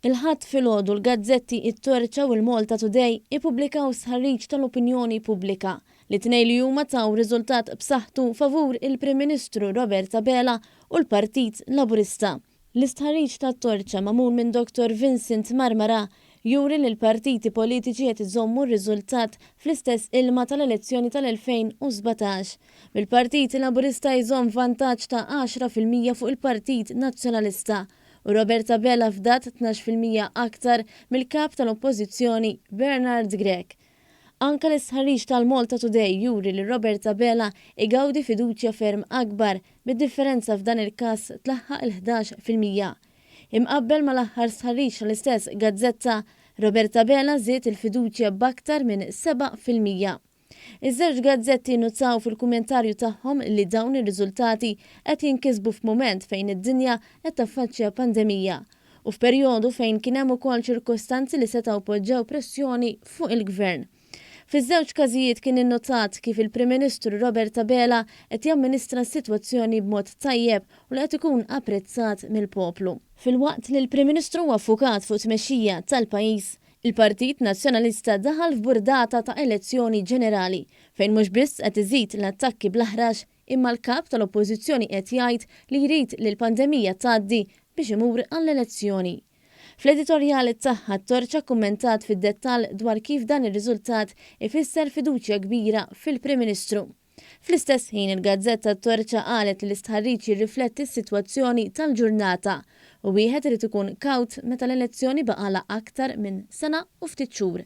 Il-Ħadd filgħodu l-gazzetti It-Torċa u l-Malta Today ippubblikaw stħarriġ tal-opinjoni pubblika li t-tnejn li huma taw riżultat b'saħħtu favur il-Prim Ministru Robert Abela u l-Partit Laburista. L-istħarriġ tat-Torċa magħmul minn Dottor Vincent Marmara juri li l-partiti politiċi qed iżommu r-riżultat fl-istess ilma tal-elezzjoni tal-2017, bil-Partit Laburista jżomm vantaġġ ta' 10% fuq il-Partit Nazzjonalista u Robert Abela fdat 12% aktar mill-Kap tal-Oppożizzjoni Bernard Grech. Anke l-istħarriġ tal-Malta Today juri li Robert Abela igawdi fiduċja ferm akbar, bid-differenza f'dan il-każ tlaħħaq il-11%. Imqabbel mal-aħħar stħarriġ tal-istess gazzetta, Robert Abela żied il-fiduċja b'aktar minn 7%. Iż-żewġ gazzetti nnutaw fil-kummentarju tagħhom li dawn ir-riżultati qed jinkisbu f'mument fejn id-dinja qed taffaċċja pandemija u f'perjodu fejn kien hemm ukoll ċirkostanzi li setgħu poġġew pressjoni fuq il-Gvern. Fiż-żewġ każijiet kien innotat kif il-Prim Ministru Robert Abela qed jamministra s-sitwazzjoni b'mod tajjeb u li qed ikun apprezzat mill-poplu. Filwaqt li l-Prim Ministru huwa ffukat fuq it-tmexxija tal-pajjiż, Il-Partit Nazzjonalista daħal f'burdata ta' elezzjoni ġenerali fejn mhux biss qed iżid l-attakki bl-aħrax imma l-Kap tal-Oppożizzjoni qed jgħid li jrid li l-pandemija tgħaddi biex imur għall-elezzjoni. Fl-editorjal tagħha t-Torċa kkummentat fid-dettall dwar kif dan ir-riżultat ifisser fiduċja kbira fil-Prim Ministru. Fl-istess ħin il-gazzetta T-Torċa qalet li l-istħarriġ jirrifletti s-sitwazzjoni tal-ġurnata u wieħed irid ikun kawt meta l-elezzjoni baqgħalha aktar minn sena u ftit xhur.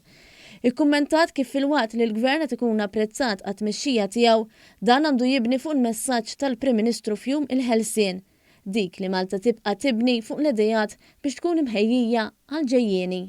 Ikkummentat kif filwaqt li l-Gvern qed ikun apprezzat għat-tmexxija tiegħu, dan għandu jibni fuq il-messaġġ tal-Prim Ministru f'Jum il-Ħelsien, dik li Malta tibqa' tibni fuq l-ideat biex tkun imħejjija għall-ġejjieni.